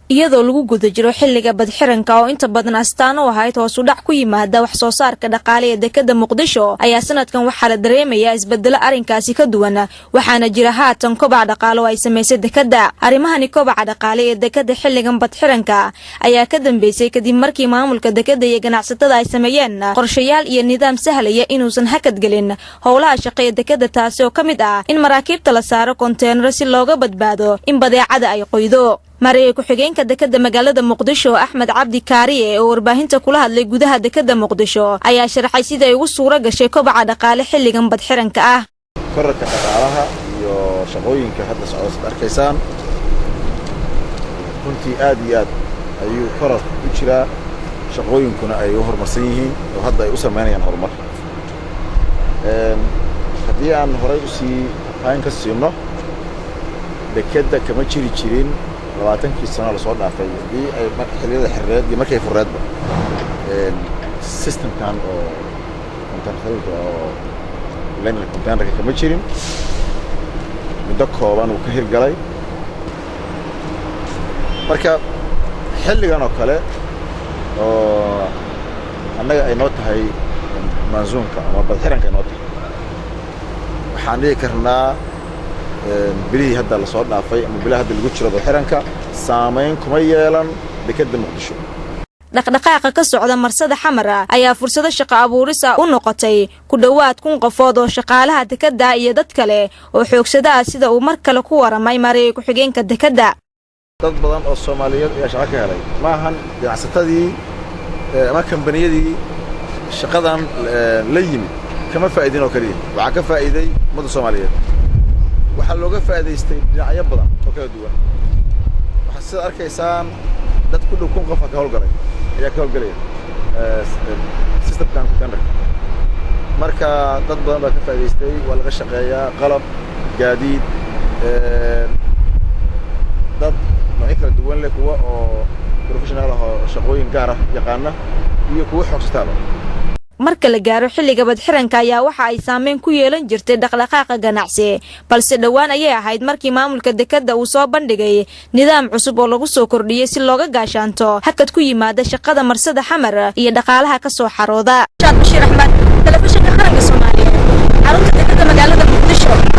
Iyadoo lagu guda jiro xilliga badxiranka oo inta badan astaan u ahayd hoos u dhac ku yimaada wax soo saarka dhaqaale ee dekada Muqdisho, ayaa sanadkan waxaa la dareemayaa isbedelo arrinkaasi ka duwan, waxaana jira haatan kobac dhaqaale oo ay samaysay dekada. Arrimahani kobaca dhaqaale ee dekada xilligan badxiranka ayaa ka dambeysay kadib markii maamulka dekada iyo ganacsatada ay sameeyeen qorshayaal iyo nidaam sahlaya inuusan hakad gelin howlaha shaqo ee dekada, taasi oo ka mid ah in maraakiibta la saaro konteenaro si looga badbaado in badeecada ay qoydo. Mareeye ku-xigeenka dekada magaalada Muqdisho, Axmed Cabdi Kaariye, oo warbaahinta kula hadlay gudaha dekada Muqdisho, ayaa sharaxay sida ay ugu suura gashay kobaca dhaqaale xilligan badxiranka ah. Korarka dhaqaalaha iyo shaqooyinka hadda socda, sad arkaysaan, runtii aad iyo aad ayuu korar u jiraa, shaqooyinkuna ay u horumarsan yihiin oo hadda ay u samaynayaan horumar. Haddii aan horay usii faahin ka siino, dekedda kama jiri jirin 20kii sano lasoo dhaafay, haddii ay xilliyada xirreed iyo markay furreedba, systemkan oo containerka oo liner containerka kama jirin. Muddo kooban uu ka hirgalay. Marka xilligan oo kale oo annaga ay noo tahay monsoonka ama badxiranka ay noo tahay, waxaan dhihi karnaa bilihii hadda lasoo dhaafay ama bilaha hadda lagu jiro badxiranka saamayn kuma yeelan dekedda Muqdisho. Dhaqdhaqaaqa ka socda marsada Xamara ayaa fursado shaqo abuuris ah u noqotay ku dhowaad 1000 qofood oo shaqaalaha dekadda iyo dad kale oo xoogsada ah, sida uu mar kale ku waramay mareeye ku-xigeenka dekadda. Dad badan oo Soomaaliyeed ayaa shaqo ka helay. Maahan ganacsatadii ama kambaniyadii shaqadan la yimid kama faa'iidin oo keliya, waxaa ka faa'iiday ummadda Soomaaliyeed. Waxaa looga faa'iidaystay dhinacyo badan oo kala duwan. Waxaa sidaad arkaysaan dad ku dhow 1000 qofa ka howlgalay ayaa ka howlgelaya systemkan containerka. Marka dad badan baa ka faa'idaystay, waa laga shaqeeyaa, qalab, gaadiid, dad noocyo kala duwan leh, kuwa oo professional ah oo shaqooyin gaar ah yaqaana iyo kuwa xoogsataaba. Marka la gaaro xilliga badxiranka ayaa waxa ay saameyn ku yeelan jirtay dhaqdhaqaaqa ganacsi, balse dhowaan ayay ahayd markii maamulka dekadda uu soo bandhigay nidaam cusub oo lagu soo kordhiyey si looga gaashaanto hakad ku yimaada shaqada marsada Xamar iyo dhaqaalaha ka soo xarooda. Bashiir Axmed, Telefishinka Qaranka Soomaaliyeed, xarunta dekadda magaalada Muqdisho.